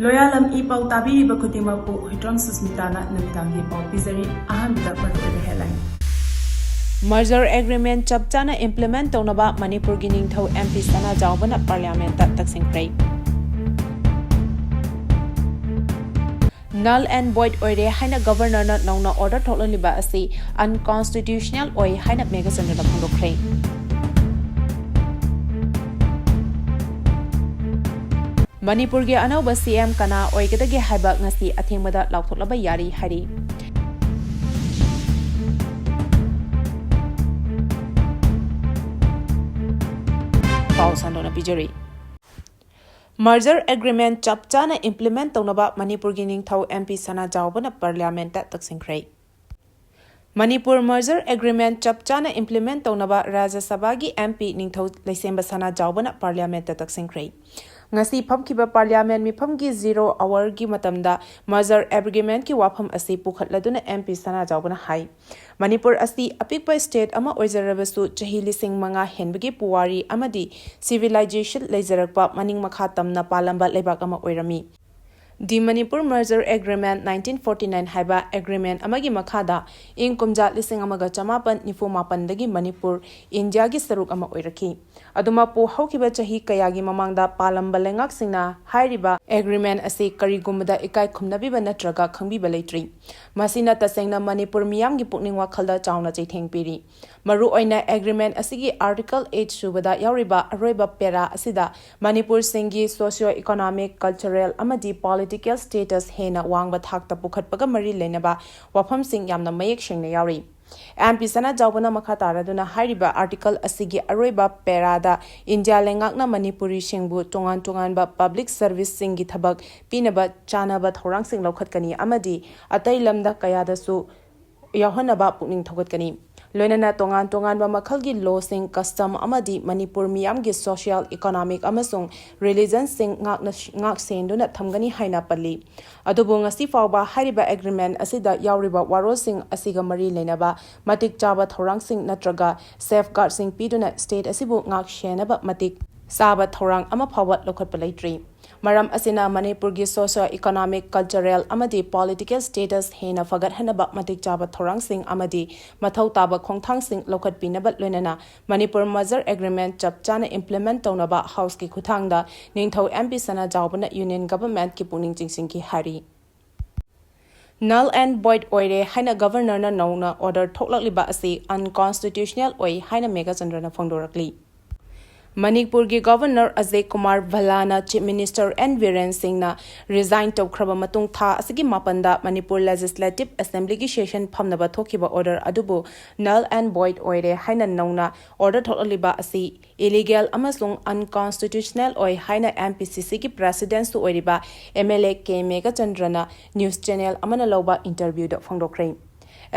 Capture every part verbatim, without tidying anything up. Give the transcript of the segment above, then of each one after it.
ꯂꯣꯌꯥꯂꯝ E ꯄꯥꯎ ꯇꯥꯕꯤꯔꯤꯕ ꯈꯨꯗꯤꯡꯃꯛꯄꯨ ꯍꯨꯏꯗ꯭ꯔꯣꯝ ꯁꯨꯁꯃꯤꯇꯥꯅ ꯅꯨꯃꯤꯗꯥꯡꯒꯤ ꯄꯥꯎ ꯄꯤꯖꯔꯤ꯫ ꯑꯍꯥꯟꯕꯗ ꯃꯔꯨꯑꯣꯏꯕ headline꯫ Merger Agreement ꯆꯞ ꯆꯥꯅ implement ꯇꯧꯅꯕ ꯃꯅꯤꯄꯨꯔꯒꯤ ꯅꯤꯡꯊꯧ M P ꯁꯅꯥꯖꯥꯎꯕꯅ Parliament ꯇ ꯇꯛꯁꯤꯟꯈ꯭ꯔꯦ꯫ Null and void ꯑꯣꯏꯔꯦ ꯍꯥꯏꯅ Governor ꯅ ꯅꯧꯅ order ꯊꯣꯛꯍꯜꯂꯤꯕ ꯑꯁꯤ unconstitutional ꯑꯣꯏ ꯍꯥꯏꯅ ꯃꯦꯘꯆꯟꯗ꯭ꯔꯅ ꯐꯣꯡꯗꯣꯛꯈ꯭ꯔꯦ꯫ ꯃꯅꯤꯄꯨꯔꯒꯤ ꯑꯅꯧꯕ C M ꯀꯅꯥ ꯑꯣꯏꯒꯗꯒꯦ ꯍꯥꯏꯕ ꯉꯁꯤ ꯑꯊꯦꯡꯕꯗ ꯂꯥꯎꯊꯣꯛꯂꯕ ꯌꯥꯔꯤ ꯍꯥꯏꯔꯤ꯫ ꯄꯥꯎ ꯁꯟꯗꯣꯛꯅ ꯄꯤꯖꯔꯤ꯫ Merger Agreement ꯆꯞ ꯆꯥꯅ implement ꯇꯧꯅꯕ ꯃꯅꯤꯄꯨꯔꯒꯤ ꯅꯤꯡꯊꯧ M P ꯁꯅꯥꯖꯥꯎꯕꯅ Parliament ꯇ ꯇꯛꯁꯤꯟꯈ꯭ꯔꯦ꯫ ꯃꯅꯤꯄꯨꯔ Merger Agreement ꯆꯞ ꯆꯥꯅ implement ꯇꯧꯅꯕ ꯔꯥꯖ꯭ꯌ ꯁꯚꯥꯒꯤ M P ꯅꯤꯡꯊꯧ ꯂꯩꯁꯦꯝꯕ ꯁꯅꯥꯖꯥꯎꯕꯅ Parliament ꯇ ꯇꯛꯁꯤꯟꯈ꯭ꯔꯦ꯫ ꯉꯁꯤ ꯐꯝꯈꯤꯕ Parliament ꯃꯤꯐꯝꯒꯤ zero hour ꯒꯤ ꯃꯇꯝꯗ Merger Agreement ꯀꯤ ꯋꯥꯐꯝ ꯑꯁꯤ ꯄꯨꯈꯠꯂꯗꯨꯅ M P ꯁꯅꯥꯖꯥꯎꯕꯅ ꯍꯥꯏ, ꯃꯅꯤꯄꯨꯔ ꯑꯁꯤ ꯑꯄꯤꯛꯄ state ꯑꯃ ꯑꯣꯏꯖꯔꯕꯁꯨ ꯆꯍꯤ ꯂꯤꯁꯤꯡ ꯃꯉꯥ ꯍꯦꯟꯕꯒꯤ ꯄꯨꯋꯥꯔꯤ ꯑꯃꯗꯤ civilization ꯂꯩꯖꯔꯛꯄ ꯃꯅꯤꯡ ꯃꯈꯥ ꯇꯝꯅ ꯄꯥꯜꯂꯝꯕ ꯂꯩꯕꯥꯛ ꯑꯃ ꯑꯣꯏꯔꯝꯃꯤ꯫ The Manipur Merger Agreement nineteen forty nine ꯍꯥꯏꯕ agreement ꯑꯃꯒꯤ ꯃꯈꯥꯗ ꯏꯪ ꯀꯨꯝꯖꯥ ꯂꯤꯁꯤꯡ ꯑꯃꯒ ꯆꯃꯥꯄꯟ ꯅꯤꯐꯨ ꯃꯥꯄꯟꯗꯒꯤ ꯃꯅꯤꯄꯨꯔ ꯏꯟꯗꯤꯌꯥꯒꯤ ꯁꯔꯨꯛ ꯑꯃ ꯑꯣꯏꯔꯛꯈꯤ꯫ ꯑꯗꯨꯃꯛꯄꯨ ꯍꯧꯈꯤꯕ ꯆꯍꯤ ꯀꯌꯥꯒꯤ ꯃꯃꯥꯡꯗ ꯄꯥꯜꯂꯝꯕ ꯂꯩꯉꯥꯛꯁꯤꯡꯅ ꯍꯥꯏꯔꯤꯕ agreement ꯑꯁꯤ ꯀꯔꯤꯒꯨꯝꯕꯗ ꯏꯀꯥꯏ ꯈꯨꯝꯅꯕꯤꯕ ꯅꯠꯇ꯭ꯔꯒ ꯈꯪꯕꯤꯕ ꯂꯩꯇ꯭ꯔꯤ꯫ ꯃꯁꯤꯅ ꯇꯁꯦꯡꯅ ꯃꯅꯤꯄꯨꯔ ꯃꯤꯌꯥꯝꯒꯤ ꯄꯨꯛꯅꯤꯡ ꯋꯥꯈꯜꯗ ꯆꯥꯎꯅ ꯆꯩꯊꯦꯡ ꯄꯤꯔꯤ꯫ ꯃꯔꯨꯑꯣꯏꯅ agreement ꯑꯁꯤꯒꯤ Article eight ꯁꯨꯕꯗ ꯌꯥꯎꯔꯤꯕ ꯑꯔꯣꯏꯕ para ꯑꯁꯤꯗ ꯃꯅꯤꯄꯨꯔꯁꯤꯡꯒꯤ socio economic, cultural ꯑꯃꯗꯤ political status ꯍꯦꯟꯅ ꯋꯥꯡꯕ ꯊꯥꯛꯇ ꯄꯨꯈꯠꯄꯒ ꯃꯔꯤ ꯂꯩꯅꯕ ꯋꯥꯐꯝꯁꯤꯡ ꯌꯥꯝꯅ ꯃꯌꯦꯛ ꯁꯦꯡꯅ ꯌꯥꯎꯔꯤ꯫ M P ꯁꯅꯥꯖꯥꯎꯕꯅ ꯃꯈꯥ ꯇꯥꯔꯗꯨꯅ ꯍꯥꯏꯔꯤꯕ article ꯑꯁꯤꯒꯤ ꯑꯔꯣꯏꯕ paraꯗ ꯏꯟꯗꯤꯌꯥ ꯂꯩꯉꯥꯛꯅ ꯃꯅꯤꯄꯨꯔꯤꯁꯤꯡꯕꯨ ꯇꯣꯉꯥꯟ ꯇꯣꯉꯥꯟꯕ public serviceꯁꯤꯡꯒꯤ ꯊꯕꯛ ꯄꯤꯅꯕ ꯆꯥꯅꯕ ꯊꯧꯔꯥꯡꯁꯤꯡ ꯂꯧꯈꯠꯀꯅꯤ ꯑꯃꯗꯤ ꯑꯇꯩ ꯂꯝꯗ ꯀꯌꯥꯗꯁꯨ ꯌꯥꯎꯍꯟꯅꯕ ꯄꯨꯛꯅꯤꯡ ꯊꯧꯒꯠꯀꯅꯤ꯫ ꯂꯣꯏꯅꯅ ꯇꯣꯉꯥꯟ ꯇꯣꯉꯥꯟꯕ ꯃꯈꯜꯒꯤ lawꯁꯤꯡ, custom ꯑꯃꯗꯤ ꯃꯅꯤꯄꯨꯔ ꯃꯤꯌꯥꯝꯒꯤ social, economic ꯑꯃꯁꯨꯡ religionꯁꯤꯡ ꯉꯥꯛꯅ, ꯉꯥꯛ ꯁꯦꯟꯗꯨꯅ ꯊꯝꯒꯅꯤ ꯍꯥꯏꯅ ꯄꯜꯂꯤ꯫ ꯑꯗꯨꯕꯨ ꯉꯁꯤ ꯐꯥꯎꯕ ꯍꯥꯏꯔꯤꯕ agreement ꯑꯁꯤꯗ ꯌꯥꯎꯔꯤꯕ ꯋꯥꯔꯣꯜꯁꯤꯡ ꯑꯁꯤꯒ ꯃꯔꯤ ꯂꯩꯅꯕ ꯃꯇꯤꯛ ꯆꯥꯕ ꯊꯧꯔꯥꯡꯁꯤꯡ ꯅꯠꯇ꯭ꯔꯒ safeguardꯁꯤꯡ ꯄꯤꯗꯨꯅ state ꯑꯁꯤꯕꯨ ꯉꯥꯛ ꯁꯦꯟꯅꯕ ꯃꯇꯤꯛ ꯆꯥꯕ ꯊꯧꯔꯥꯡ ꯑꯃ ꯐꯥꯎꯕ ꯂꯧꯈꯠꯄ ꯂꯩꯇ꯭ꯔꯤ꯫ ꯃꯔꯝ ꯑꯁꯤꯅ ꯃꯅꯤꯄꯨꯔꯒꯤ socio economic, cultural ꯑꯃꯗꯤ political status ꯍꯦꯟꯅ ꯐꯒꯠꯍꯟꯅꯕ ꯃꯇꯤꯛ ꯆꯥꯕ ꯊꯧꯔꯥꯡꯁꯤꯡ ꯑꯃꯗꯤ ꯃꯊꯧ ꯇꯥꯕ ꯈꯣꯡꯊꯥꯡꯁꯤꯡ ꯂꯧꯈꯠꯄꯤꯅꯕ ꯂꯣꯏꯅꯅ ꯃꯅꯤꯄꯨꯔ merger agreement ꯆꯞ ꯆꯥꯅ implement ꯇꯧꯅꯕ House ꯀꯤ ꯈꯨꯠꯊꯥꯡꯗ ꯅꯤꯡꯊꯧ ꯑꯦꯝ ꯄꯤ ꯁꯅꯥꯖꯥꯎꯕꯅ Union Government ꯀꯤ ꯄꯨꯛꯅꯤꯡ ꯆꯤꯡꯁꯤꯟꯈꯤ ꯍꯥꯏꯔꯤ꯫ Null and void ꯑꯣꯏꯔꯦ ꯍꯥꯏꯅ Governor ꯅ ꯅꯧꯅ order ꯊꯣꯛꯂꯛꯂꯤꯕ ꯑꯁꯤ unconstitutional ꯑꯣꯏ ꯍꯥꯏꯅ ꯃꯦꯘꯆꯟꯗ꯭ꯔꯅ ꯐꯣꯡꯗꯣꯔꯛꯂꯤ꯫ ꯃꯅꯤꯄꯨꯔꯒꯤ Governor Ajay Kumar ꯚꯜꯂꯥꯅ Chief Minister N Biren ꯁꯤꯡꯅ resign ꯇꯧꯈ꯭ꯔꯕ ꯃꯇꯨꯡ ꯊꯥ ꯑꯁꯤꯒꯤ ꯃꯥꯄꯟꯗ ꯃꯅꯤꯄꯨꯔ Legislative Assembly ꯒꯤ session ꯐꯝꯅꯕ ꯊꯣꯛꯈꯤꯕ order ꯑꯗꯨꯕꯨ null and void ꯑꯣꯏꯔꯦ ꯍꯥꯏꯅ ꯅꯧꯅ order ꯊꯣꯛꯂꯛꯂꯤꯕ ꯑꯁꯤ illegal ꯑꯃꯁꯨꯡ unconstitutional ꯑꯣꯏ ꯍꯥꯏꯅ M P C C ꯒꯤ President ꯁꯨ ꯑꯣꯏꯔꯤꯕ M L A K ꯃꯦꯘꯆꯟꯗ꯭ꯔꯅ news channel ꯑꯃꯅ ꯂꯧꯕ interview ꯗ ꯐꯣꯡꯗꯣꯛꯈ꯭ꯔꯦ꯫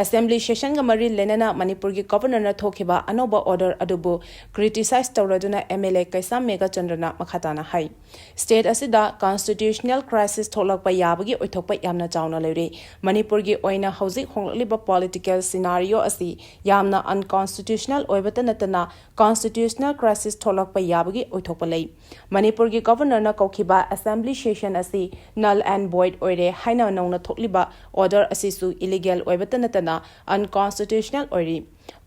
Assembly session ꯒ ꯃꯔꯤ ꯂꯩꯅꯅ ꯃꯅꯤꯄꯨꯔꯒꯤ Governor ꯅ ꯊꯣꯛꯈꯤꯕ ꯑꯅꯧꯕ order ꯑꯗꯨꯕꯨ criticize ꯇꯧꯔꯗꯨꯅ M L A ꯀꯩꯁꯥꯝ ꯃꯦꯘꯆꯟꯗ꯭ꯔꯅ ꯃꯈꯥ ꯇꯥꯅ ꯍꯥꯏ, State ꯑꯁꯤꯗ constitutional crisis ꯊꯣꯛꯂꯛꯄ ꯌꯥꯕꯒꯤ ꯑꯣꯏꯊꯣꯛꯄ ꯌꯥꯝꯅ ꯆꯥꯎꯅ ꯂꯩꯔꯤ꯫ ꯃꯅꯤꯄꯨꯔꯒꯤ ꯑꯣꯏꯅ ꯍꯧꯖꯤꯛ ꯍꯣꯡꯂꯛꯂꯤꯕ political scenario ꯑꯁꯤ ꯌꯥꯝꯅ unconstitutional ꯑꯣꯏꯕꯇ ꯅꯠꯇꯅ constitutional crisis ꯊꯣꯛꯂꯛꯄ ꯌꯥꯕꯒꯤ ꯑꯣꯏꯊꯣꯛꯄ ꯂꯩ꯫ ꯃꯅꯤꯄꯨꯔꯒꯤ Governor ꯅ ꯀꯧꯈꯤꯕ Assembly session ꯑꯁꯤ null and void ꯑꯣꯏꯔꯦ ꯍꯥꯏꯅ ꯅꯧꯅ ꯊꯣꯛꯂꯤꯕ order ꯑꯁꯤꯁꯨ illegal ꯑꯣꯏꯕꯇ ꯅꯠꯇꯅ unconstitutional ꯑꯣꯏꯔꯤ꯫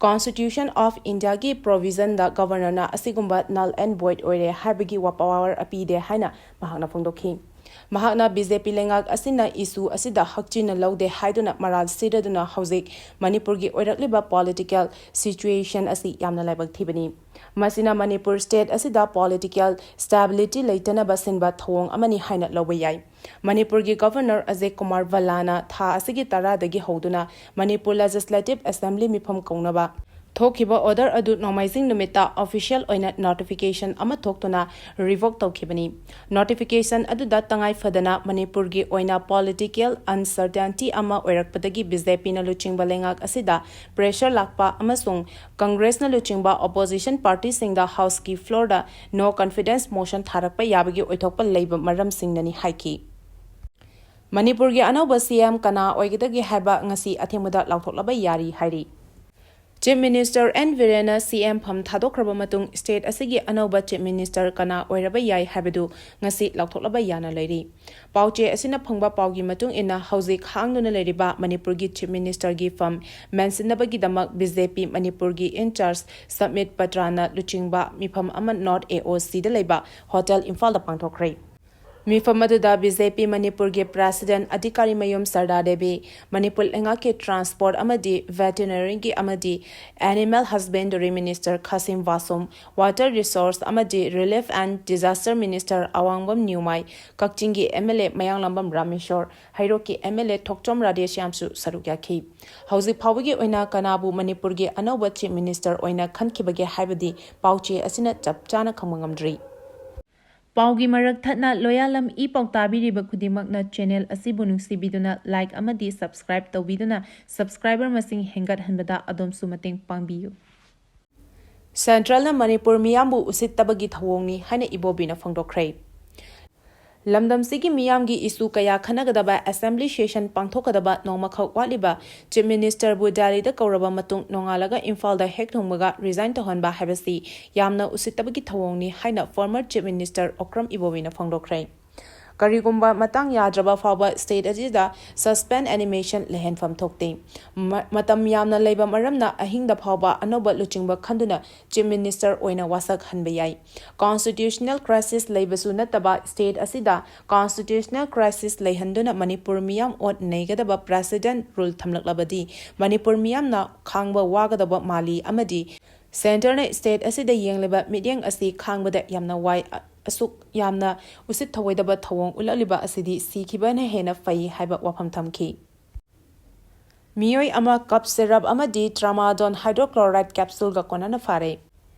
Constitution of India ꯒꯤ provision ꯗ Governor ꯅ ꯑꯁꯤꯒꯨꯝꯕ null and void ꯑꯣꯏꯔꯦ ꯍꯥꯏꯕꯒꯤ ꯋꯥ power ꯑꯄꯤꯗꯦ ꯍꯥꯏꯅ ꯃꯍꯥꯛꯅ ꯐꯣꯡꯗꯣꯛꯈꯤ꯫ ꯃꯍꯥꯛꯅ B J P ꯂꯩꯉꯥꯛ ꯑꯁꯤꯅ issue ꯑꯁꯤꯗ ꯍꯛꯆꯤꯟꯅ ꯂꯧꯗꯦ ꯍꯥꯏꯗꯨꯅ ꯃꯔꯥꯜ ꯁꯤꯔꯗꯨꯅ ꯍꯧꯖꯤꯛ ꯃꯅꯤꯄꯨꯔꯒꯤ ꯑꯣꯏꯔꯛꯂꯤꯕ political situation ꯑꯁꯤ ꯌꯥꯝꯅ ꯂꯥꯏꯕꯛ ꯊꯤꯕꯅꯤ꯫ ꯃꯁꯤꯅ ꯃꯅꯤꯄꯨꯔ state ꯑꯁꯤꯗ political stability ꯂꯩꯇꯅꯕ ꯁꯤꯟꯕ ꯊꯧꯑꯣꯡ ꯑꯃꯅꯤ ꯍꯥꯏꯅ ꯂꯧꯕ ꯌꯥꯏ꯫ ꯃꯅꯤꯄꯨꯔꯒꯤ Governor ꯑꯖꯌ ꯀꯨꯃꯥꯔ ꯚꯜꯂꯥꯅ ꯊꯥ ꯑꯁꯤꯒꯤ ꯇꯔꯥꯗꯒꯤ ꯍꯧꯗꯨꯅ ꯃꯅꯤꯄꯨꯔ Legislative Assembly ꯃꯤꯐꯝ ꯀꯧꯅꯕ ꯊꯣꯛꯈꯤꯕ order ꯑꯗꯨ ꯅꯣꯡꯃꯥꯏꯖꯤꯡ ꯅꯨꯃꯤꯠꯇ official ꯑꯣꯏꯅ notification ꯑꯃ ꯊꯣꯛꯇꯨꯅ revoke ꯇꯧꯈꯤꯕꯅꯤ꯫ Notification ꯑꯗꯨꯗ ꯇꯉꯥꯏ ꯐꯗꯅ ꯃꯅꯤꯄꯨꯔꯒꯤ ꯑꯣꯏꯅ political uncertainty ꯑꯃ ꯑꯣꯏꯔꯛꯄꯗꯒꯤ B J P ꯅ ꯂꯨꯆꯤꯡꯕ ꯂꯩꯉꯥꯛ ꯑꯁꯤꯗ pressure ꯂꯥꯛꯄ ꯑꯃꯁꯨꯡ Congress ꯅ ꯂꯨꯆꯤꯡꯕ opposition party ꯁꯤꯡꯗ House ꯀꯤ floor ꯗ no confidence motion ꯊꯥꯔꯛꯄ ꯌꯥꯕꯒꯤ ꯑꯣꯏꯊꯣꯛꯄ ꯂꯩꯕ ꯃꯔꯝꯁꯤꯡꯅꯅꯤ ꯍꯥꯏꯈꯤ꯫ ꯃꯅꯤꯄꯨꯔꯒꯤ ꯑꯅꯧꯕ C M ꯀꯅꯥ ꯑꯣꯏꯒꯗꯒꯦ ꯍꯥꯏꯕ ꯉꯁꯤ ꯑꯊꯦꯡꯕꯗ ꯂꯥꯎꯊꯣꯛꯂꯕ ꯌꯥꯔꯤ ꯍꯥꯏꯔꯤ꯫ Chief Minister N Birenna C M ꯐꯝ ꯊꯥꯗꯣꯛꯈ꯭ꯔꯕ ꯃꯇꯨꯡ state ꯑꯁꯤꯒꯤ ꯑꯅꯧꯕ Chief Minister ꯀꯅꯥ ꯑꯣꯏꯔꯕ ꯌꯥꯏ ꯍꯥꯏꯕꯗꯨ ꯉꯁꯤ ꯂꯥꯎꯊꯣꯛꯂꯕ ꯌꯥꯅ ꯂꯩꯔꯤ꯫ ꯄꯥꯎꯆꯦ ꯑꯁꯤꯅ ꯐꯪꯕ ꯄꯥꯎꯒꯤ ꯃꯇꯨꯡ ꯏꯟꯅ ꯍꯧꯖꯤꯛ ꯍꯥꯡꯗꯨꯅ ꯂꯩꯔꯤꯕ ꯃꯅꯤꯄꯨꯔꯒꯤ Chief Ministerꯒꯤ ꯐꯝ ꯃꯦꯟꯁꯤꯟꯅꯕꯒꯤꯗꯃꯛ BJP ꯃꯅꯤꯄꯨꯔꯒꯤ in-charge ꯁꯃꯤꯠ ꯄꯇ꯭ꯔꯥꯅ ꯂꯨꯆꯤꯡꯕ ꯃꯤꯐꯝ ꯑꯃ North A O Cꯗ ꯂꯩꯕ Hotel ꯏꯝꯐꯥꯜꯗ ꯄꯥꯡꯊꯣꯛꯈ꯭ꯔꯦ꯫ ꯃꯤꯐꯝ ꯑꯗꯨꯗ BJP ꯃꯅꯤꯄꯨꯔꯒꯤ President ꯑꯙꯤꯀꯥꯔꯤ ꯃꯌꯨꯝ ꯁꯔꯗꯥ ꯗꯦꯕꯤ, ꯃꯅꯤꯄꯨꯔ ꯂꯩꯉꯥꯛꯀꯤ Transport ꯑꯃꯗꯤ Veterinaryꯒꯤ ꯑꯃꯗꯤ Animal Husbandry Minister ꯈꯥꯁꯤꯝ ꯕꯥꯁꯨꯝ, Water Resource ꯑꯃꯗꯤ Relief and Disaster Minister ꯑꯋꯥꯡꯕꯝ ꯅ꯭ꯌꯨꯃꯥꯏ, ꯀꯛꯆꯤꯡꯒꯤ MLA ꯃꯌꯥꯡꯂꯥꯝꯕꯝ ꯔꯥꯃꯦꯁꯣꯔ, ꯍꯩꯔꯣꯛꯀꯤ MLA ꯊꯣꯛꯆꯣꯝ ꯔꯥꯙꯦꯁ꯭ꯌꯥꯝꯁꯨ ꯁꯔꯨꯛ ꯌꯥꯈꯤ꯫ ꯍꯧꯖꯤꯛ ꯐꯥꯎꯕꯒꯤ ꯑꯣꯏꯅ ꯀꯅꯥꯕꯨ ꯃꯅꯤꯄꯨꯔꯒꯤ ꯑꯅꯧꯕ Chief Minister ꯑꯣꯏꯅ ꯈꯟꯈꯤꯕꯒꯦ ꯍꯥꯏꯕꯗꯤ ꯄꯥꯎꯆꯦ ꯑꯁꯤꯅ ꯆꯞ ꯆꯥꯅ ꯈꯪꯕ ꯉꯝꯗ꯭ꯔꯤ꯫ ꯄꯥꯎꯒꯤ ꯃꯔꯛ ꯊꯠꯅ ꯂꯣꯌꯥꯂꯝ ꯏ ꯄꯥꯎ ꯇꯥꯕꯤꯔꯤꯕ ꯈꯨꯗꯤꯡꯃꯛꯅ channel ꯑꯁꯤꯕꯨ ꯅꯨꯡꯁꯤꯕꯤꯗꯨꯅ like ꯑꯃꯗꯤ subscribe ꯇꯧꯕꯤꯗꯨꯅ subscriber ꯃꯁꯤꯡ ꯍꯦꯟꯒꯠꯍꯟꯕꯗ ꯑꯗꯣꯝꯁꯨ ꯃꯇꯦꯡ ꯄꯥꯡꯕꯤꯌꯨ꯫ Centralꯅ ꯃꯅꯤꯄꯨꯔ ꯃꯤꯌꯥꯝꯕꯨ ꯎꯁꯤꯠꯇꯕꯒꯤ ꯊꯧꯑꯣꯡꯅꯤ ꯍꯥꯏꯅ ꯏꯕꯣꯕꯤꯅ ꯐꯣꯡꯗꯣꯛꯈ꯭ꯔꯦ꯫ ꯂꯝꯗꯝꯁꯤꯒꯤ ꯃꯤꯌꯥꯝꯒꯤ issue ꯀꯌꯥ ꯈꯟꯅꯒꯗꯕ Assembly session ꯄꯥꯡꯊꯣꯛꯀꯗꯕ ꯅꯣꯡꯃꯈꯛ ꯋꯥꯠꯂꯤꯕ Chief Ministerꯕꯨ ꯗꯦꯜꯂꯤꯗ ꯀꯧꯔꯕ ꯃꯇꯨꯡ ꯅꯣꯡꯉꯥꯜꯂꯒ ꯏꯝꯐꯥꯜꯗ ꯍꯦꯛ ꯊꯨꯡꯕꯒ resign ꯇꯧꯍꯟꯕ ꯍꯥꯏꯕꯁꯤ ꯌꯥꯝꯅ ꯎꯁꯤꯠꯇꯕꯒꯤ ꯊꯧꯑꯣꯡꯅꯤ ꯍꯥꯏꯅ former Chief Minister ꯑꯣꯀ꯭ꯔꯝ ꯏꯕꯣꯕꯤꯅ ꯐꯣꯡꯗꯣꯛꯈ꯭ꯔꯦ꯫ ꯀꯔꯤꯒꯨꯝꯕ ꯃꯇꯥꯡ ꯌꯥꯗ꯭ꯔꯕ ꯐꯥꯎꯕ state ꯑꯁꯤꯗ suspend animation ꯂꯩꯍꯟꯐꯝ ꯊꯣꯛꯇꯦ꯫ ꯃ-, ꯃꯇꯝ ꯌꯥꯝꯅ ꯂꯩꯕ ꯃꯔꯝꯅ ꯑꯍꯤꯡꯗ ꯐꯥꯎꯕ ꯑꯅꯧꯕ ꯂꯨꯆꯤꯡꯕ ꯈꯟꯗꯨꯅ Chief Minister ꯑꯣꯏꯅ ꯋꯥꯁꯛ ꯍꯟꯕ ꯌꯥꯏ꯫ Constitutional crisis ꯂꯩꯕꯁꯨ ꯅꯠꯇꯕ state ꯑꯁꯤꯗ constitutional crisis ꯂꯩꯍꯟꯗꯨꯅ ꯃꯅꯤꯄꯨꯔ ꯃꯤꯌꯥꯝ ꯑꯣꯠ ꯅꯩꯒꯗꯕ precedent rule ꯊꯝꯂꯛꯂꯕꯗꯤ ꯃꯅꯤꯄꯨꯔ ꯃꯤꯌꯥꯝꯅ ꯈꯥꯡꯕ ꯋꯥꯒꯗꯕ ꯃꯥꯜꯂꯤ ꯑꯃꯗꯤ centreꯅ state ꯑꯁꯤꯗ ꯌꯦꯡꯂꯤꯕ ꯃꯤꯠꯌꯦꯡ ꯑꯁꯤ ꯈꯥꯡꯕꯗ ꯌꯥꯝꯅ ꯋꯥꯏ꯫ ꯑꯁꯨꯛ ꯌꯥꯝꯅ ꯎꯁꯤꯠ ꯊꯧꯑꯣꯏꯗꯕ ꯊꯧꯑꯣꯡ ꯎꯠꯂꯛꯂꯤꯕ ꯑꯁꯤꯗꯤ ꯁꯤꯈꯤꯕꯅ ꯍꯦꯟꯅ ꯐꯩ ꯍꯥꯏꯕ ꯋꯥꯐꯝ ꯊꯝꯈꯤ꯫ ꯃꯤꯑꯣꯏ ꯑꯃ cough syrup ꯑꯃꯗꯤ tramadol hydrochloride capsuleꯒ ꯀꯣꯟꯅꯅ ꯐꯥꯔꯦ꯫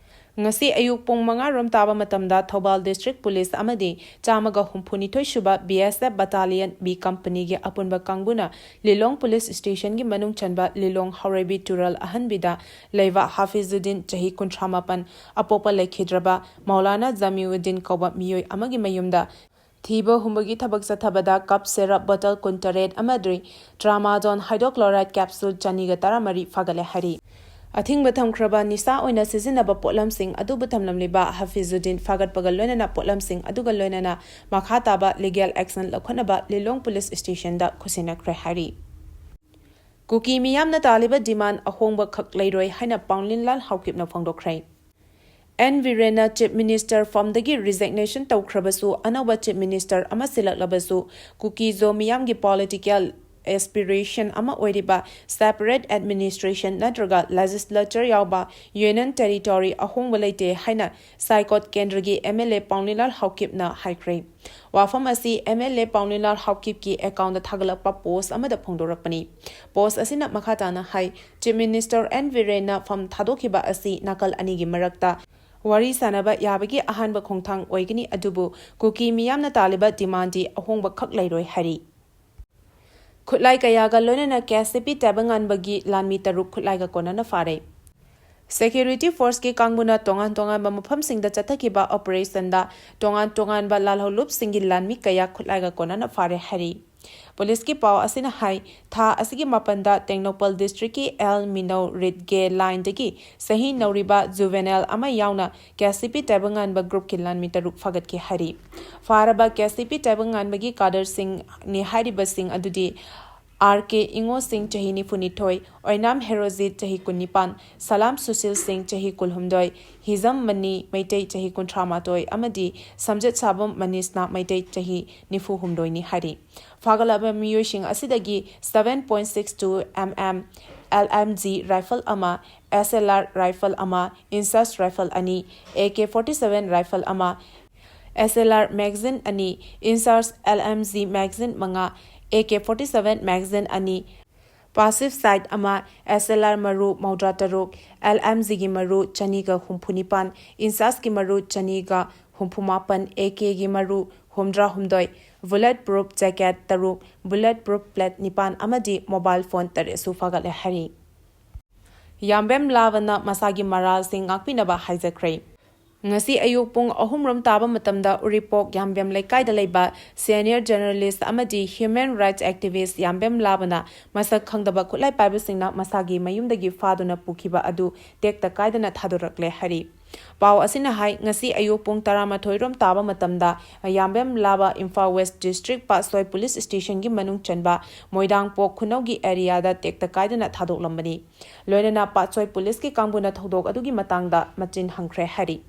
ꯉꯁꯤ ꯑꯌꯨꯛ ꯄꯨꯡ ꯃꯉꯥ ꯔꯣꯝ ꯇꯥꯕ ꯃꯇꯝꯗ ꯊꯧꯕꯥꯜ District Police ꯑꯃꯗꯤ ꯆꯥꯝꯃꯒ ꯍꯨꯝꯐꯨꯅꯤꯊꯣꯏ ꯁꯨꯕ B S F Battalion B companyꯒꯤ ꯑꯄꯨꯟꯕ ꯀꯥꯡꯕꯨꯅ ꯂꯤꯂꯣꯡ Police Stationꯒꯤ ꯃꯅꯨꯡ ꯆꯟꯕ ꯂꯤꯂꯣꯡ ꯍꯥꯎꯔꯩꯕꯤ ꯇꯨꯔꯦꯜ ꯑꯍꯟꯕꯤꯗ ꯂꯩꯕ ꯍꯥꯐꯤꯖꯨꯗꯤꯟ, ꯆꯍꯤ ꯀꯨꯟꯊ꯭ꯔꯥ ꯃꯥꯄꯟ, ꯑꯄꯣꯛꯄ ꯂꯩꯈꯤꯗ꯭ꯔꯕ ꯃꯧꯂꯥꯅꯥ ꯖꯃꯤꯎꯗꯤꯟ ꯀꯧꯕ ꯃꯤꯑꯣꯏ ꯑꯃꯒꯤ ꯃꯌꯨꯝꯗ ꯊꯤꯕ ꯍꯨꯝꯕꯒꯤ ꯊꯕꯛ ꯆꯠꯊꯕꯗ cough syrup bottle ꯀꯨꯟꯇꯔꯦꯠ ꯑꯃꯗꯤ tramadol hydrochloride capsule ꯆꯅꯤꯒ ꯇꯔꯥꯃꯔꯤ ꯐꯥꯒꯠꯂꯦ ꯍꯥꯏꯔꯤ꯫ ꯑꯊꯤꯡꯕ ꯊꯝꯈ꯭ꯔꯕ ꯅꯤꯁꯥ ꯑꯣꯏꯅ ꯁꯤꯖꯤꯟꯅꯕ ꯄꯣꯠꯂꯝꯁꯤꯡ ꯑꯗꯨꯕꯨ ꯊꯝꯂꯝꯂꯤꯕ ꯍꯐꯤꯖꯨꯗꯤꯟ ꯐꯥꯒꯠꯄꯒ ꯂꯣꯏꯅꯅ ꯄꯣꯠꯂꯝꯁꯤꯡ ꯑꯗꯨꯒ ꯂꯣꯏꯅꯅ ꯃꯈꯥ ꯇꯥꯕ ꯂꯤꯒꯦꯜ ꯑꯦꯛꯁꯟ ꯂꯧꯈꯠꯅꯕ ꯂꯤꯂꯣꯡ ꯄꯨꯂꯤꯁ ꯁ꯭ꯇꯦꯁꯟꯗ ꯈꯨꯠꯁꯤꯟꯅꯈ꯭ꯔꯦ ꯍꯥꯏꯔꯤ꯫ ꯀꯨꯀꯤ ꯃꯤꯌꯥꯝꯅ ꯇꯥꯜꯂꯤꯕ ꯗꯤꯃꯥꯟ ꯑꯍꯣꯡꯕ ꯈꯛ ꯂꯩꯔꯣꯏ ꯍꯥꯏꯅ ꯄꯥꯎꯅꯤꯟꯂꯥꯜ ꯍꯥꯎꯀꯤꯞꯅ ꯐꯣꯡꯗꯣꯛꯈ꯭ꯔꯦ꯫ ꯑꯦꯟ ꯕꯤꯔꯦꯟꯅ ꯆꯤꯐ ꯃꯤꯅꯤꯁꯇꯔ ꯐꯝꯗꯒꯤ ꯔꯤꯖꯤꯒꯅꯦꯁꯟ ꯇꯧꯈ꯭ꯔꯕꯁꯨ, ꯑꯅꯧꯕ ꯆꯤꯐ ꯃꯤꯅꯤꯁꯇꯔ ꯑꯃ ꯁꯤꯜꯂꯛꯂꯕꯁꯨ, ꯀꯨꯀꯤ ꯖꯣ ꯃꯤꯌꯥꯝꯒꯤ ꯄꯣꯂꯤꯇꯤꯀꯦꯜ ꯑꯦꯁꯄꯤꯔꯦꯁꯟ ꯑꯃ ꯑꯣꯏꯔꯤꯕ ꯁꯦꯄꯔꯦꯠ ꯑꯦꯗꯃꯤꯅꯤꯁꯇ꯭ꯔꯦꯁꯟ ꯅꯠꯇ꯭ꯔꯒ ꯂꯦꯖꯤꯁꯂꯦꯆꯔ ꯌꯥꯎꯕ ꯌꯨꯅꯤꯌꯟ ꯇꯦꯔꯤꯇꯣꯔꯤ ꯑꯍꯣꯡꯕ ꯂꯩꯇꯦ ꯍꯥꯏꯅ ꯁꯥꯏꯀꯣꯠ ꯀꯦꯟꯗ꯭ꯔꯒꯤ ꯑꯦꯝ ꯑꯦꯜ ꯑꯦ ꯄꯥꯎꯅꯤꯂꯥꯜ ꯍꯥꯎꯀꯤꯞꯅ ꯍꯥꯏꯈ꯭ꯔꯦ꯫ ꯋꯥꯐꯝ ꯑꯁꯤ ꯑꯦꯝ ꯑꯦꯜ ꯑꯦ ꯄꯥꯎꯅꯤꯂꯥꯜ ꯍꯥꯎꯀꯤꯞꯀꯤ ꯑꯦꯀꯥꯎꯟꯗ ꯊꯥꯒꯠꯂꯛꯄ ꯄꯣꯁ ꯑꯃꯗ ꯐꯣꯡꯗꯣꯔꯛꯄꯅꯤ꯫ ꯄꯣꯁ ꯑꯁꯤꯅ ꯃꯈꯥ ꯇꯥꯅ ꯍꯥꯏ, ꯆꯤꯐ ꯃꯤꯅꯤꯁꯇꯔ ꯑꯦꯟ ꯕꯤꯔꯦꯟꯅ ꯐꯝ ꯊꯥꯗꯣꯛꯈꯤꯕ ꯑꯁꯤ ꯅꯥꯀꯜ ꯑꯅꯤꯒꯤ ꯃꯔꯛꯇ ꯋꯥꯔꯤ ꯁꯥꯅꯕ ꯌꯥꯕꯒꯤ ꯑꯍꯥꯟꯕ ꯈꯣꯡꯊꯥꯡ ꯑꯣꯏꯒꯅꯤ, ꯑꯗꯨꯕꯨ ꯀꯨꯀꯤ ꯃꯤꯌꯥꯝꯅ ꯇꯥꯜꯂꯤꯕ ꯗꯤꯃꯥꯟꯗꯤ ꯑꯍꯣꯡꯕ ꯈꯛ ꯂꯩꯔꯣꯏ ꯍꯥꯏꯔꯤ꯫ ꯈꯨꯠꯂꯥꯏ ꯀꯌꯥꯒ ꯂꯣꯏꯅꯅ ꯀꯦ ꯑꯦꯁ ꯁꯤ ꯄꯤ ꯇꯥꯏꯕꯪꯉꯥꯟꯕꯒꯤ ꯂꯥꯟꯃꯤ ꯇꯔꯨꯛ ꯈꯨꯠꯂꯥꯏꯒ ꯀꯣꯟꯅꯅ ꯐꯥꯔꯦ꯫ ꯁꯦꯀ꯭ꯌꯨꯔꯤꯇꯤ ꯐꯣꯔꯁꯀꯤ ꯀꯥꯡꯕꯨꯅ ꯇꯣꯉꯥꯟ ꯇꯣꯉꯥꯟꯕ ꯃꯐꯝꯁꯤꯡꯗ ꯆꯠꯊꯈꯤꯕ ꯑꯣꯄꯔꯦꯁꯟꯗ ꯇꯣꯉꯥꯟ ꯇꯣꯉꯥꯟꯕ ꯂꯥꯜꯍꯧꯂꯨꯞꯁꯤꯡꯒꯤ ꯂꯥꯟꯃꯤ ꯀꯌꯥ ꯈꯨꯠꯂꯥꯏꯒ ꯀꯣꯟꯅꯅ ꯐꯥꯔꯦ ꯍꯥꯏꯔꯤ꯫ ꯄꯨꯂꯤꯁꯀꯤ ꯄꯥꯎ ꯑꯁꯤꯅ ꯍꯥꯏ, ꯊꯥ ꯑꯁꯤꯒꯤ ꯃꯥꯄꯟꯗ ꯇꯦꯡꯅꯧꯄꯜ ꯗꯤꯁꯇ꯭ꯔꯤꯛꯀꯤ ꯑꯦꯜ ꯃꯤꯅꯧ ꯔꯤꯠꯒꯦ ꯂꯥꯏꯟꯗꯒꯤ ꯆꯍꯤ ꯅꯧꯔꯤꯕ ꯖꯨꯚꯦꯅꯦꯜ ꯑꯃ ꯌꯥꯎꯅ ꯀꯦ ꯑꯦꯁ ꯁꯤ ꯄꯤ ꯇꯥꯏꯕꯪꯉꯥꯟꯕ ꯒ꯭ꯔꯨꯞꯀꯤ ꯂꯥꯟꯃꯤ ꯇꯔꯨꯛ ꯐꯥꯒꯠꯈꯤ ꯍꯥꯏꯔꯤ꯫ ꯐꯥꯔꯕ ꯀꯦ ꯑꯦꯁ ꯁꯤ ꯄꯤ ꯇꯥꯏꯕꯪꯉꯥꯟꯕꯒꯤ ꯀꯥꯗꯔꯁꯤꯡꯅꯤ ꯍꯥꯏꯔꯤꯕꯁꯤꯡ ꯑꯗꯨꯗꯤ ꯑꯥꯔ ꯀꯦ ꯏꯉꯣꯁꯤꯡ, ꯆꯍꯤ ꯅꯤꯐꯨꯅꯤꯊꯣꯏ, ꯑꯣꯏꯅꯥꯝ ꯍꯦꯔꯣꯖꯤꯠ, ꯆꯍꯤ ꯀꯨꯟꯅꯤꯄꯥꯟ, ꯁꯂꯥꯝ ꯁꯨꯁꯤꯜ ꯁꯤꯡ, ꯆꯍꯤ ꯀꯨꯟꯍꯨꯝꯗꯣꯏ, ꯍꯤꯖꯝ ꯃꯅꯤ ꯃꯩꯇꯩ, ꯆꯍꯤ ꯀꯨꯟꯊ꯭ꯔꯥ ꯃꯥꯊꯣꯏ, ꯑꯃꯗꯤ ꯁꯝꯖꯦꯠ ꯁꯥꯕꯝ ꯃꯅꯤꯁꯅꯥ ꯃꯩꯇꯩ, ꯆꯍꯤ ꯅꯤꯐꯨ ꯍꯨꯝꯗꯣꯏꯅꯤ ꯍꯥꯏꯔꯤ꯫ ꯐꯥꯒꯠꯂꯕ ꯃꯤꯑꯣꯏꯁꯤꯡ ꯑꯁꯤꯗꯒꯤ seven point six two M M L M G rifle ꯑꯃ, S L R rifle ꯑꯃ, INSAS rifle ꯑꯅꯤ, A K forty seven rifle ꯑꯃ, S L R magazine ꯑꯅꯤ, INSAS L M G magazine ꯃꯉꯥ, A K forty seven magazine ꯑꯅꯤ, passive sight ꯑꯃ, S L R ꯃꯔꯨ ꯃꯧꯗ꯭ꯔꯥ ꯇꯔꯨꯛ, L M G ꯒꯤ ꯃꯔꯨ ꯆꯅꯤꯒ ꯍꯨꯝꯐꯨ ꯅꯤꯄꯥꯟ, INSAS ꯀꯤ ꯃꯔꯨ ꯆꯅꯤꯒ ꯍꯨꯝꯐꯨ ꯃꯥꯄꯟ, A K ꯒꯤ ꯃꯔꯨ ꯍꯨꯝꯗ꯭ꯔꯥ ꯍꯨꯝꯗꯣꯏ, bullet proof jacket ꯇꯔꯨꯛ, bullet proof plate ꯅꯤꯄꯥꯟ ꯑꯃꯗꯤ mobile phone ꯇꯔꯦꯠꯁꯨ ꯐꯥꯒꯠꯂꯦ ꯍꯥꯏꯔꯤ꯫ ꯌꯥꯝꯕꯦꯝ ꯂꯥꯕꯅ ꯃꯁꯥꯒꯤ ꯃꯔꯥꯜꯁꯤꯡ ꯉꯥꯛꯄꯤꯅꯕ ꯍꯥꯏꯖꯈ꯭ꯔꯦ꯫ ꯉꯁꯤ ꯑꯌꯨꯛ ꯄꯨꯡ ꯑꯍꯨꯝ ꯔꯣꯝ ꯇꯥꯕ ꯃꯇꯝꯗ ꯎꯔꯤꯄꯣꯛ ꯌꯥꯝꯕꯦꯝ ꯂꯩꯀꯥꯏꯗ ꯂꯩꯕ senior journalist ꯑꯃꯗꯤ human rights activist ꯌꯥꯝꯕꯦꯝ ꯂꯥꯕꯅ ꯃꯁꯛ ꯈꯪꯗꯕ ꯈꯨꯠꯂꯥꯏ ꯄꯥꯏꯕꯁꯤꯡꯅ ꯃꯁꯥꯒꯤ ꯃꯌꯨꯝꯗꯒꯤ ꯐꯥꯗꯨꯅ ꯄꯨꯈꯤꯕ ꯑꯗꯨ ꯇꯦꯛꯇ ꯀꯥꯏꯗꯅ ꯊꯥꯗꯣꯔꯛꯂꯦ ꯍꯥꯏꯔꯤ꯫ ꯄꯥꯎ ꯑꯁꯤꯅ ꯍꯥꯏ, ꯉꯁꯤ ꯑꯌꯨꯛ ꯄꯨꯡ ꯇꯔꯥꯃꯥꯊꯣꯏ ꯔꯣꯝ ꯇꯥꯕ ꯃꯇꯝꯗ ꯌꯥꯝꯕꯦꯝ ꯂꯥꯕ ꯏꯝꯐꯥꯜ West District ꯄꯥꯠꯁꯣꯏ Police Station ꯒꯤ ꯃꯅꯨꯡ ꯆꯟꯕ ꯃꯣꯏꯗꯥꯡꯄꯣꯛ ꯈꯨꯅꯧꯒꯤ area ꯗ ꯇꯦꯛꯇ ꯀꯥꯏꯗꯅ ꯊꯥꯗꯣꯛꯂꯝꯕꯅꯤ꯫ ꯂꯣꯏꯅꯅ ꯄꯥꯠꯁꯣꯏ Police ꯀꯤ ꯀꯥꯡꯕꯨꯅ ꯊꯧꯗꯣꯛ ꯑꯗꯨꯒꯤ ꯃꯇꯥꯡꯗ ꯃꯆꯤꯟ ꯍꯪꯈ꯭ꯔꯦ ꯍꯥꯏꯔꯤ꯫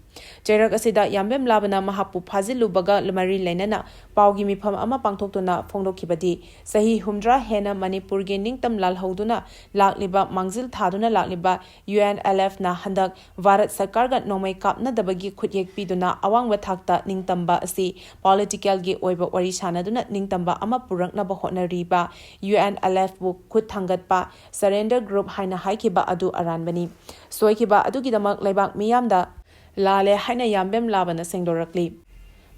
ꯆꯩꯔꯛ ꯑꯁꯤꯗ ꯌꯥꯝꯕꯦꯝ ꯂꯥꯕꯅ ꯃꯍꯥꯛꯄꯨ ꯐꯥꯖꯤꯜꯂꯨꯕꯒ ꯃꯔꯤ ꯂꯩꯅꯅ ꯄꯥꯎꯒꯤ ꯃꯤꯐꯝ ꯑꯃ ꯄꯥꯡꯊꯣꯛꯇꯨꯅ ꯐꯣꯡꯗꯣꯛꯈꯤꯕꯗꯤ, ꯆꯍꯤ ꯍꯨꯝꯗ꯭ꯔꯥ ꯍꯦꯟꯅ ꯃꯅꯤꯄꯨꯔꯒꯤ ꯅꯤꯡꯇꯝ ꯂꯥꯜꯍꯧꯗꯨꯅ ꯂꯥꯛꯂꯤꯕ, ꯃꯥꯡꯖꯤꯜ ꯊꯥꯗꯨꯅ ꯂꯥꯛꯂꯤꯕ UNLF ꯅ ꯍꯟꯗꯛ ꯚꯥꯔꯠ ꯁꯔꯀꯥꯔꯒ ꯅꯣꯡꯃꯩ ꯀꯥꯞꯅꯗꯕꯒꯤ ꯈꯨꯠꯌꯦꯛ ꯄꯤꯗꯨꯅ ꯑꯋꯥꯡꯕ ꯊꯥꯛꯇ ꯅꯤꯡꯇꯝꯕ ꯑꯁꯤ political ꯒꯤ ꯑꯣꯏꯕ ꯋꯥꯔꯤ ꯁꯥꯟꯅꯗꯨꯅ ꯅꯤꯡꯇꯝꯕ ꯑꯃ ꯄꯨꯔꯛꯅꯕ ꯍꯣꯠꯅꯔꯤꯕ UNLF ꯄꯨ ꯈꯨꯠ ꯊꯥꯡꯒꯠꯄ surrender group ꯍꯥꯏꯅ ꯍꯥꯏꯈꯤꯕ ꯑꯗꯨ ꯑꯔꯥꯟꯕꯅꯤ꯫ ꯁꯣꯏꯈꯤꯕ ꯑꯗꯨꯒꯤꯗꯃꯛ ꯂꯩꯕꯥꯛ ꯃꯤꯌꯥꯝꯗ ꯂꯥꯜꯂꯦ ꯍꯥꯏꯅ ꯌꯥꯝꯕꯦꯝ ꯂꯥꯕꯅ ꯁꯦꯡꯗꯣꯔꯛꯂꯤ꯫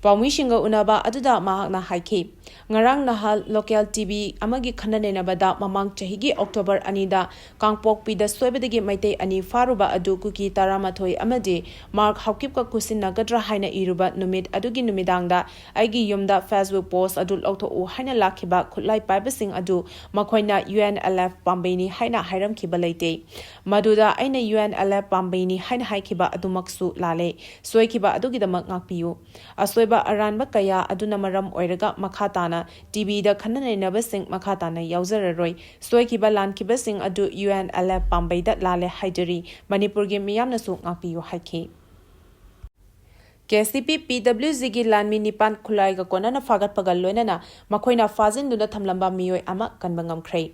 ꯄꯥꯎꯃꯤꯁꯤꯡꯒ ꯎꯅꯕ ꯑꯗꯨꯗ ꯃꯍꯥꯛꯅ ꯍꯥꯏꯈꯤ, ꯉꯔꯥꯡ ꯅꯍꯥꯟ local TV ꯑꯃꯒꯤ ꯈꯟꯅ ꯅꯩꯅꯕꯗ ꯃꯃꯥꯡ ꯆꯍꯤꯒꯤ October ꯑꯅꯤꯗ ꯀꯥꯡꯄꯣꯛꯄꯤꯗ ꯁꯣꯏꯕꯗꯒꯤ ꯃꯩꯇꯩ ꯑꯅꯤ ꯐꯥꯔꯨꯕ ꯑꯗꯨ ꯀꯨꯀꯤ ꯇꯔꯥꯃꯥꯊꯣꯏ ꯑꯃꯗꯤ ꯃꯥꯔꯛ ꯍꯥꯎꯀꯤꯞꯀ ꯈꯨꯠꯁꯤꯟꯅꯒꯗ꯭ꯔꯥ ꯍꯥꯏꯅ ꯏꯔꯨꯕ ꯅꯨꯃꯤꯠ ꯑꯗꯨꯒꯤ ꯅꯨꯃꯤꯗꯥꯡꯗ ꯑꯩꯒꯤ ꯌꯨꯝꯗ Facebook post ꯑꯗꯨ ꯂꯧꯊꯣꯛꯎ ꯍꯥꯏꯅ ꯂꯥꯛꯈꯤꯕ ꯈꯨꯠꯂꯥꯏ ꯄꯥꯏꯕꯁꯤꯡ ꯑꯗꯨ ꯃꯈꯣꯏꯅ UNLF ꯄꯥꯝꯕꯩꯅꯤ ꯍꯥꯏꯅ ꯍꯥꯏꯔꯝꯈꯤꯕ ꯂꯩꯇꯦ꯫ ꯃꯗꯨꯗ ꯑꯩꯅ UNLF ꯄꯥꯝꯕꯩꯅꯤ ꯍꯥꯏꯅ ꯍꯥꯏꯈꯤꯕ ꯑꯗꯨꯃꯛꯁꯨ ꯂꯥꯜꯂꯦ꯫ ꯁꯣꯏꯈꯤꯕ ꯑꯗꯨꯒꯤꯗꯃꯛ ꯉꯥꯛꯄꯤꯌꯨ꯫ ꯑꯁꯣꯏꯕ ꯑꯔꯥꯟꯕ ꯀꯌꯥ ꯑꯗꯨꯅ ꯃꯔꯝ ꯑꯣꯏꯔꯒ ꯃꯈꯥ ꯇꯥꯅ TVꯗ ꯈꯟꯅ ꯅꯩꯅꯕꯁꯤꯡ ꯃꯈꯥ ꯇꯥꯅ ꯌꯥꯎꯖꯔꯔꯣꯏ꯫ ꯁꯣꯏꯈꯤꯕ ꯂꯥꯟꯈꯤꯕꯁꯤꯡ ꯑꯗꯨ UNLF ꯄꯥꯝꯕꯩꯗ ꯂꯥꯜꯂꯦ ꯍꯥꯏꯖꯔꯤ꯫ ꯃꯅꯤꯄꯨꯔꯒꯤ ꯃꯤꯌꯥꯝꯅꯁꯨ ꯉꯥꯛꯄꯤꯌꯨ ꯍꯥꯏꯈꯤ꯫ KCP PWG ꯒꯤ ꯂꯥꯟꯃꯤ ꯅꯤꯄꯥꯟ ꯈꯨꯠꯂꯥꯏꯒ ꯀꯣꯟꯅꯅ ꯐꯥꯒꯠꯄꯒ ꯂꯣꯏꯅꯅ ꯃꯈꯣꯏꯅ ꯐꯥꯖꯤꯟꯗꯨꯅ ꯊꯝꯂꯝꯕ ꯃꯤꯑꯣꯏ ꯑꯃ ꯀꯟꯕ ꯉꯝꯈ꯭ꯔꯦ꯫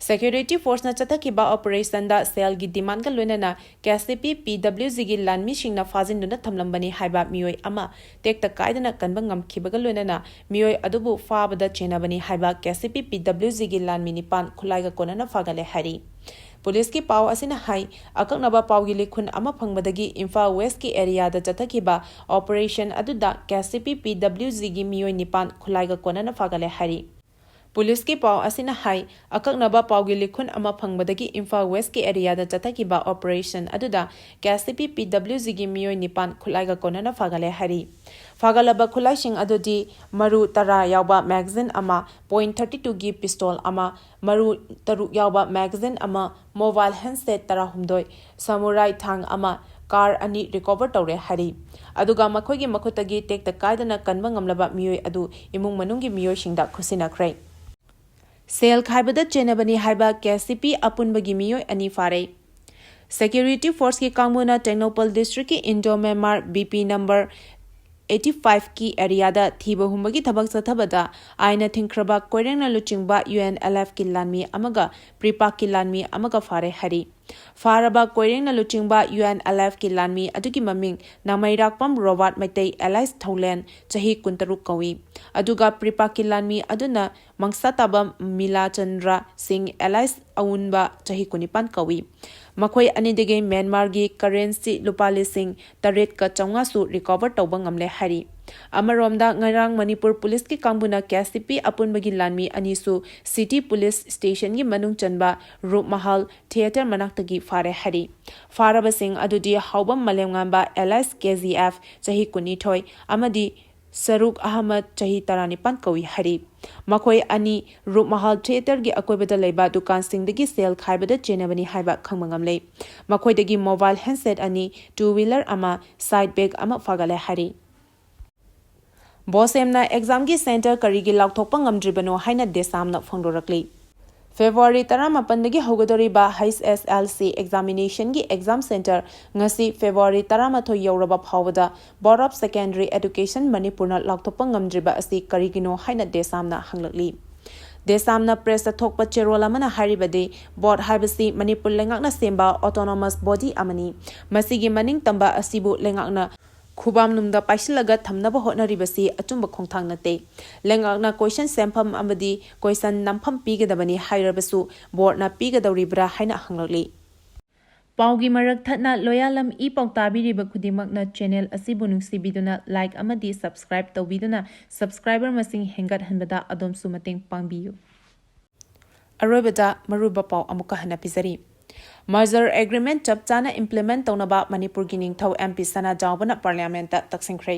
Security force ꯅ ꯆꯠꯊꯈꯤꯕ operation ꯗ ꯁꯦꯜꯒꯤ demand ꯒ ꯂꯣꯏꯅꯅ KCP PWG ꯒꯤ ꯂꯥꯟꯃꯤꯁꯤꯡꯅ ꯐꯥꯖꯤꯟꯗꯨꯅ ꯊꯝꯂꯝꯕꯅꯤ ꯍꯥꯏꯕ ꯃꯤꯑꯣꯏ ꯑꯃ ꯇꯦꯛꯇ ꯀꯥꯏꯗꯅ ꯀꯟꯕ ꯉꯝꯈꯤꯕꯒ ꯂꯣꯏꯅꯅ ꯃꯤꯑꯣꯏ ꯑꯗꯨꯕꯨ ꯐꯥꯕꯗ ꯆꯦꯟꯅꯕꯅꯤ ꯍꯥꯏꯕ KCP PWG ꯒꯤ ꯂꯥꯟꯃꯤ ꯅꯤꯄꯥꯟ ꯈꯨꯠꯂꯥꯏꯒ ꯀꯣꯟꯅꯅ ꯐꯥꯒꯠꯂꯦ ꯍꯥꯏꯔꯤ꯫ ꯄꯨꯂꯤꯁꯀꯤ ꯄꯥꯎ ꯑꯁꯤꯅ ꯍꯥꯏ, ꯑꯀꯛꯅꯕ ꯄꯥꯎꯒꯤ ꯂꯤꯈꯨꯟ ꯑꯃ ꯐꯪꯕꯗꯒꯤ ꯏꯝꯐꯥꯜ West ꯀꯤ area ꯗ ꯆꯠꯊꯈꯤꯕ operation ꯑꯗꯨꯗ KCP PWG ꯒꯤ ꯃꯤꯑꯣꯏ ꯅꯤꯄꯥꯟ ꯈꯨꯠꯂꯥꯏꯒ ꯀꯣꯟꯅꯅ ꯐꯥꯒꯠꯂꯦ ꯍꯥꯏꯔꯤ꯫ ꯄꯨꯂꯤꯁꯀꯤ ꯄꯥꯎ ꯑꯁꯤꯅ ꯍꯥꯏ, ꯑꯀꯛꯅꯕ ꯄꯥꯎꯒꯤ ꯂꯤꯈꯨꯟ ꯑꯃ ꯐꯪꯕꯗꯒꯤ ꯏꯝꯐꯥꯜ ꯋꯦꯁꯀꯤ ꯑꯦꯔꯤꯌꯥꯗ ꯆꯠꯊꯈꯤꯕ ꯑꯣꯄꯔꯦꯁꯟ ꯑꯗꯨꯗ ꯀꯦ ꯑꯦꯁ ꯁꯤ ꯄꯤ ꯄꯤ ꯗꯕ꯭ꯂꯤꯎ ꯖꯤꯒꯤ ꯃꯤꯑꯣꯏ ꯅꯤꯄꯥꯟ ꯈꯨꯠꯂꯥꯏꯒ ꯀꯣꯟꯅꯅ ꯐꯥꯒꯠꯂꯦ ꯍꯥꯏꯔꯤ꯫ ꯐꯥꯒꯠꯂꯕ ꯈꯨꯠꯂꯥꯏꯁꯤꯡ ꯑꯗꯨꯗꯤ ꯃꯔꯨ ꯇꯔꯥ ꯌꯥꯎꯕ ꯃꯦꯒꯥꯖꯤꯟ ꯑꯃ, ꯄꯣꯏꯟ ꯊꯥꯔꯇꯤ ꯇꯨꯒꯤ ꯄꯤꯁꯇꯣꯜ ꯑꯃ, ꯃꯔꯨ ꯇꯔꯨꯛ ꯌꯥꯎꯕ ꯃꯦꯒꯥꯖꯤꯟ ꯑꯃ, ꯃꯣꯕꯥꯏꯜ ꯍꯦꯟꯁꯦꯠ ꯇꯔꯥꯍꯨꯝꯗꯣꯏ, ꯁꯃꯨꯔꯥꯏ ꯊꯥꯡ ꯑꯃ, ꯀꯥꯔ ꯑꯅꯤ ꯔꯤꯀꯣꯚꯔ ꯇꯧꯔꯦ ꯍꯥꯏꯔꯤ꯫ ꯑꯗꯨꯒ ꯃꯈꯣꯏꯒꯤ ꯃꯈꯨꯠꯇꯒꯤ ꯇꯦꯛꯇ ꯀꯥꯏꯗꯅ ꯀꯟꯕ ꯉꯝꯂꯕ ꯃꯤꯑꯣꯏ ꯑꯗꯨ ꯏꯃꯨꯡ ꯃꯅꯨꯡꯒꯤ ꯃꯤꯑꯣꯏꯁꯤꯡꯗ ꯈꯨꯠꯁꯤꯟꯅꯈ꯭ꯔꯦ꯫ ꯁꯦꯜ ꯈꯥꯏꯕꯗ ꯆꯦꯟꯅꯕꯅꯤ ꯍꯥꯏꯕ ꯀꯦ ꯑꯦꯁ ꯁꯤ ꯄꯤ ꯑꯄꯨꯟꯕꯒꯤ ꯃꯤꯑꯣꯏ ꯑꯅꯤ ꯐꯥꯔꯦ꯫ ꯁꯦꯀ꯭ꯌꯨꯔꯤꯇꯤ ꯐꯣꯔꯁꯀꯤ ꯀꯥꯡꯕꯨꯅ ꯇꯦꯡꯅꯧꯄꯜ ꯗꯤꯁꯇ꯭ꯔꯤꯛꯀꯤ Indo Myanmar B P number eighty ꯐꯥꯏꯚꯀꯤ ꯑꯦꯔꯤꯌꯥꯗ ꯊꯤꯕ ꯍꯨꯝꯕꯒꯤ ꯊꯕꯛ ꯆꯠꯊꯕꯗ ꯑꯥꯏꯟꯅ ꯊꯤꯡꯈ꯭ꯔꯕ ꯀꯣꯏꯔꯦꯡꯅ ꯂꯨꯆꯤꯡꯕ ꯌꯨ ꯑꯦꯟ ꯑꯦꯜ ꯑꯦꯐꯀꯤ ꯂꯥꯟꯃꯤ ꯑꯃꯒ ꯄ꯭ꯔꯤꯄꯥꯛꯀꯤ ꯂꯥꯟꯃꯤ ꯑꯃꯒ ꯐꯥꯔꯦ ꯍꯥꯏꯔꯤ꯫ ꯐꯥꯔꯕ ꯀꯣꯏꯔꯦꯡꯅ ꯂꯨꯆꯤꯡꯕ ꯌꯨ ꯑꯦꯟ ꯑꯦꯜ ꯑꯦꯐꯀꯤ ꯂꯥꯟꯃꯤ ꯑꯗꯨꯒꯤ ꯃꯃꯤꯡ ꯅꯥꯃꯩꯔꯥꯛꯄꯝ ꯔꯣꯕꯥꯔꯠ ꯃꯩꯇꯩ ꯑꯦꯂꯥꯏꯁ ꯊꯧꯂꯦꯟ, ꯆꯍꯤ ꯀꯨꯟꯇꯔꯨꯛ ꯀꯧꯏ꯫ ꯑꯗꯨꯒ ꯄ꯭ꯔꯤꯄꯥꯛꯀꯤ ꯂꯥꯟꯃꯤ ꯑꯗꯨꯅ ꯃꯪꯁꯥꯇꯥꯕꯝ ꯃꯤꯂꯥꯆꯟꯗ꯭ꯔ ꯁꯤꯡ ꯑꯦꯂꯥꯏꯁ ꯑꯎꯟꯕ, ꯆꯍꯤ ꯀꯨꯟꯅꯤꯄꯥꯟ ꯀꯧꯏ꯫ ꯃꯈꯣꯏ ꯑꯅꯤꯗꯒꯤ ꯃ꯭ꯌꯥꯟꯃꯥꯔꯒꯤ ꯀꯔꯦꯟꯁꯤ ꯂꯨꯄꯥ ꯂꯤꯁꯤꯡ ꯇꯔꯦꯠꯀ ꯆꯥꯝꯃꯉꯥꯁꯨ ꯔꯤꯀꯣꯚꯔ ꯇꯧꯕ ꯉꯝꯂꯦ ꯍꯥꯏꯔꯤ꯫ ꯑꯃꯔꯣꯝꯗ, ꯉꯔꯥꯡ ꯃꯅꯤꯄꯨꯔ ꯄꯨꯂꯤꯁꯀꯤ ꯀꯥꯡꯕꯨꯅ ꯀꯦ ꯑꯦꯁ ꯁꯤ ꯄꯤ ꯑꯄꯨꯟꯕꯒꯤ ꯂꯥꯟꯃꯤ ꯑꯅꯤꯁꯨ ꯁꯤꯇꯤ ꯄꯨꯂꯤꯁ ꯁ꯭ꯇꯦꯁꯟꯒꯤ ꯃꯅꯨꯡ ꯆꯟꯕ ꯔꯨꯞꯃꯍꯜ ꯊꯤꯌꯦꯇꯔ ꯃꯅꯥꯛꯇꯒꯤ ꯐꯥꯔꯦ ꯍꯥꯏꯔꯤ꯫ ꯐꯥꯔꯕꯁꯤꯡ ꯑꯗꯨꯗꯤ ꯍꯥꯎꯕꯝ ꯃꯥꯂꯦꯝꯉꯥꯟꯕ ꯑꯦꯂꯥꯏꯁ ꯀꯦ ꯖꯤ ꯑꯦꯐ, ꯆꯍꯤ ꯀꯨꯟꯅꯤꯊꯣꯏ, ꯑꯃꯗꯤ ꯁꯔꯨꯛ ꯑꯍꯃꯗ, ꯆꯍꯤ ꯇꯔꯥꯅꯤꯄꯥꯟ ꯀꯧꯏ ꯍꯥꯏꯔꯤ꯫ ꯃꯈꯣꯏ ꯑꯅꯤ ꯔꯨꯞꯃꯍꯜ ꯊꯤꯌꯦꯇꯔꯒꯤ ꯑꯀꯣꯏꯕꯗ ꯂꯩꯕ ꯗꯨꯀꯥꯟꯁꯤꯡꯗꯒꯤ ꯁꯦꯜ ꯈꯥꯏꯕꯗ ꯆꯦꯟꯅꯕꯅꯤ ꯍꯥꯏꯕ ꯈꯪꯕ ꯉꯝꯂꯦ꯫ ꯃꯈꯣꯏꯗꯒꯤ ꯃꯣꯕꯥꯏꯜ ꯍꯦꯟꯁꯦꯠ ꯑꯅꯤ, ꯇꯨ ꯋꯤꯂꯔ ꯑꯃ, ꯁꯥꯏꯠ ꯕꯦꯒ ꯑꯃ ꯐꯥꯒꯠꯂꯦ ꯍꯥꯏꯔꯤ꯫ ꯕꯣꯁꯦꯝꯅ ꯑꯦꯛꯖꯥꯝꯒꯤ ꯁꯦꯟꯇꯔ ꯀꯔꯤꯒꯤ ꯂꯥꯎꯊꯣꯛꯄ ꯉꯝꯗ꯭ꯔꯤꯕꯅꯣ ꯍꯥꯏꯅ ꯗꯦꯁꯥꯝꯅ ꯐꯣꯡꯗꯣꯔꯛꯂꯤ꯫ ꯐꯦꯕ꯭ꯔꯨꯋꯥꯔꯤ ꯇꯔꯥꯃꯥꯄꯟꯗꯒꯤ ꯍꯧꯒꯗꯧꯔꯤꯕ ꯍꯩꯆ ꯑꯦꯁ ꯑꯦꯜ ꯁꯤ ꯑꯦꯛꯖꯥꯃꯤꯅꯦꯁꯟꯒꯤ ꯑꯦꯛꯖꯥꯝ ꯁꯦꯟꯇꯔ ꯉꯁꯤ ꯐꯦꯕ꯭ꯔꯨꯋꯥꯔꯤ ꯇꯔꯥꯃꯥꯊꯣꯏ ꯌꯧꯔꯕ ꯐꯥꯎꯕꯗ ꯕꯣꯔꯗ ꯑꯣꯐ ꯁꯦꯀꯦꯟꯗꯔꯤ ꯑꯦꯗꯨꯀꯦꯁꯟ ꯃꯅꯤꯄꯨꯔꯅ ꯂꯥꯎꯊꯣꯛꯄ ꯉꯝꯗ꯭ꯔꯤꯕ ꯑꯁꯤ ꯀꯔꯤꯒꯤꯅꯣ ꯍꯥꯏꯅ ꯗꯦꯁꯥꯝꯅ ꯍꯪꯂꯛꯂꯤ꯫ ꯗꯦꯁꯥꯝꯅ ꯄ꯭ꯔꯦꯁꯇ ꯊꯣꯛꯄ ꯆꯦꯔꯣꯜ ꯑꯃꯅ ꯍꯥꯏꯔꯤꯕꯗꯤ, ꯕꯣꯔꯗ ꯍꯥꯏꯕꯁꯤ ꯃꯅꯤꯄꯨꯔ ꯂꯩꯉꯥꯛꯅ ꯁꯦꯝꯕ ꯑꯣꯇꯣꯅꯣꯃꯁ ꯕꯣꯗꯤ ꯑꯃꯅꯤ꯫ ꯃꯁꯤꯒꯤ ꯃꯅꯤꯡ ꯇꯝꯕ ꯑꯁꯤꯕꯨ ꯂꯩꯉꯥꯛꯅ ꯈꯨꯕꯥꯝꯅꯨꯡꯗ ꯄꯥꯏꯁꯤꯜꯂꯒ ꯊꯝꯅꯕ ꯍꯣꯠꯅꯔꯤꯕꯁꯤ ꯑꯆꯨꯝꯕ ꯈꯣꯡꯊꯥꯡ ꯅꯠꯇꯦ꯫ ꯂꯩꯉꯥꯛꯅ ꯀꯣꯏꯁꯟ ꯁꯦꯝꯐꯝ ꯑꯃꯗꯤ ꯀꯣꯏꯁꯟ ꯅꯝꯐꯝ ꯄꯤꯒꯗꯕꯅꯤ ꯍꯥꯏꯔꯕꯁꯨ ꯕꯣꯔꯗꯅ ꯄꯤꯒꯗꯧꯔꯤꯕ꯭ꯔꯥ ꯍꯥꯏꯅ ꯍꯪꯂꯛꯂꯤ꯫ ꯄꯥꯎꯒꯤ ꯃꯔꯛ ꯊꯠꯅ ꯂꯣꯌꯥꯂꯝ ꯏ ꯄꯥꯎ ꯇꯥꯕꯤꯔꯤꯕ ꯈꯨꯗꯤꯡꯃꯛꯅ channel ꯑꯁꯤꯕꯨ ꯅꯨꯡꯁꯤꯕꯤꯗꯨꯅ like ꯑꯃꯗꯤ subscribe ꯇꯧꯕꯤꯗꯨꯅ subscriber ꯃꯁꯤꯡ ꯍꯦꯟꯒꯠꯍꯟꯕꯗ ꯑꯗꯣꯝꯁꯨ ꯃꯇꯦꯡ ꯄꯥꯡꯕꯤꯌꯨ꯫ ꯑꯔꯣꯏꯕꯗ ꯃꯔꯨꯑꯣꯏꯕ ꯄꯥꯎ ꯑꯃꯨꯛꯀ ꯍꯟꯅ ꯄꯤꯖꯔꯤ꯫ Merger agreement ꯆꯞ ꯆꯥꯅ implement ꯇꯧꯅꯕ ꯃꯅꯤꯄꯨꯔꯒꯤ ꯅꯤꯡꯊꯧ M P ꯁꯅꯥꯖꯥꯎꯕꯅ parliament ꯇ ꯇꯛꯁꯤꯟꯈ꯭ꯔꯦ꯫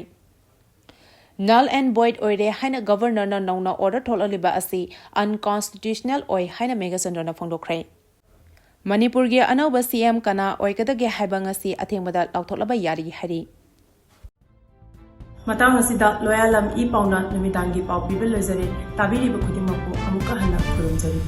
Null and void ꯑꯣꯏꯔꯦ ꯍꯥꯏꯅ governor ꯅ ꯅꯧꯅ order ꯊꯣꯛꯂꯛꯂꯤꯕ ꯑꯁꯤ unconstitutional ꯑꯣꯏ ꯍꯥꯏꯅ ꯃꯦꯘꯆꯟꯗ꯭ꯔꯅ ꯐꯣꯡꯗꯣꯛꯈ꯭ꯔꯦ꯫ ꯃꯅꯤꯄꯨꯔꯒꯤ ꯑꯅꯧꯕ C M ꯀꯅꯥ ꯑꯣꯏꯒꯗꯒꯦ ꯍꯥꯏꯕ ꯉꯁꯤ ꯑꯊꯦꯡꯕꯗ ꯂꯥꯎꯊꯣꯛꯂꯕ ꯌꯥꯔꯤ ꯍꯥꯏꯔꯤ꯫ ꯃꯇꯥꯡ ꯑꯁꯤꯗ ꯂꯣꯌꯥꯂꯝ ꯏ ꯄꯥꯎꯅ ꯅꯨꯃꯤꯗꯥꯡꯒꯤ ꯄꯥꯎ ꯄꯤꯕ ꯂꯣꯏꯖꯔꯦ꯫ ꯇꯥꯕꯤꯔꯤꯕ ꯈꯨꯗꯤꯡꯃꯛꯄꯨ ꯑꯃꯨꯛꯀ ꯍꯟꯅ ꯈꯨꯔꯨꯝꯖꯔꯤ꯫